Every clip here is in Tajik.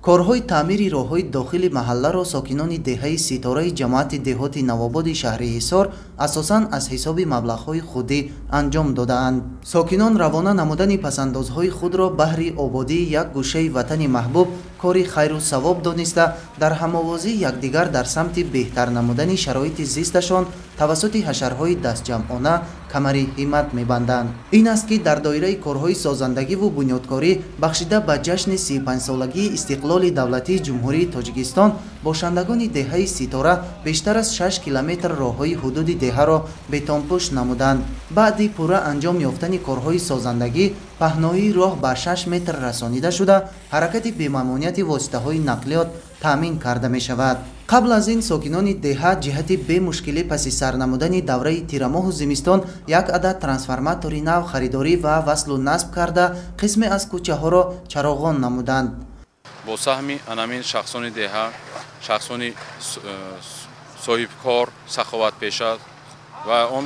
Корҳои таъмири роҳҳои дохили маҳалларо сокинони деҳаи Ситораи ҷамоати деҳоти Навободи шаҳри Ҳисор асосан аз ҳисоби маблағҳои худӣ анҷом додаанд. Сокинон равона намудани пасандозҳои худро баҳри ободии як гӯшаи ватани маҳбуб кори хайру савоб дониста, дар ҳамовозии якдигар дар самти беҳтар намудани шароити зисташон тавассути ҳашарҳои дастҷамъона камари ҳиммат мебанданд. Ин аст, ки дар доираи корҳои созандагиву бунёдкорӣ бахшида ба ҷашни 35-солагии истиқлоли давлатии Ҷумҳурии Тоҷикистон бошандагони деҳаи Ситора бештар аз 6 километр роҳҳои ҳудуди деҳаро бетонпӯш намуданд. Баъди пурра анҷом ёфтани корҳои созандагӣ паҳноии роҳ ба 6 метр расонида шуда, ҳаракати бемамонияти воситаҳои нақлиёт таъмин карда мешавад. Қабл аз ин сокинони деҳа ҷиҳати бемушкилӣ паси сар намудани давраи тирамоҳу зимистон як адад трансформатори нав харидорӣ ва васлу насб карда, қисме аз кӯчаҳоро чароғон намуданд. Бо саҳми анамин шахсони деҳа, шахсони соҳибкор, саховатпеша ва он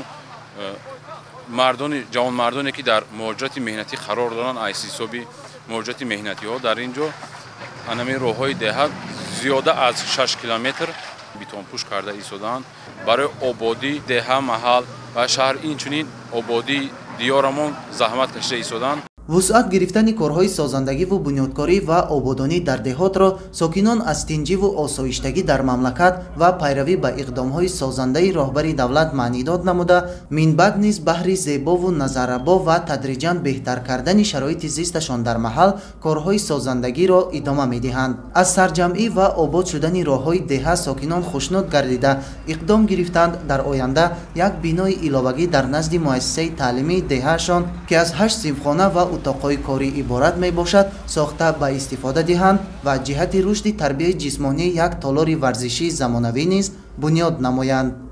мардони ҷавонмардоне, ки дар муҳоҷирати меҳнатӣ қарор доранд, аз ҳисоби муҳоҷирати меҳнатиҳо дар ин ҷо анамин роҳҳои деҳа зиёда аз 6 километр бетонпӯш карда истодаанд. Барои ободии деҳа, маҳал ва шаҳр, инчунин ободии диёрамон заҳмат кашида истодаанд. Вусъат гирифтани корҳои созандагиву бунёдкорӣ ва ободонӣ дар деҳотро сокинон аз тинҷиву осоиштагӣ дар мамлакат ва пайравӣ ба иқдомҳои созандаи роҳбари давлат маънидод намуда, минбаъд низ баҳри зебову назаррабо ва тадриҷан беҳтар кардани шароити зисташон дар маҳал корҳои созандагиро идома медиҳанд. Аз сарҷамъӣ ва обод шудани роҳҳои деҳа сокинон хушнуд гардида, иқдом гирифтанд дар оянда як бинои иловагӣ дар назди муассисаи таълимии деҳаашон, ки аз 8 синфхона ва утоқҳои корӣ иборат мебошад, сохта ба истифода диҳанд ва ҷиҳати рушди тарбияи ҷисмонӣ як толори варзишии замонавӣ низ бунёд намоянд.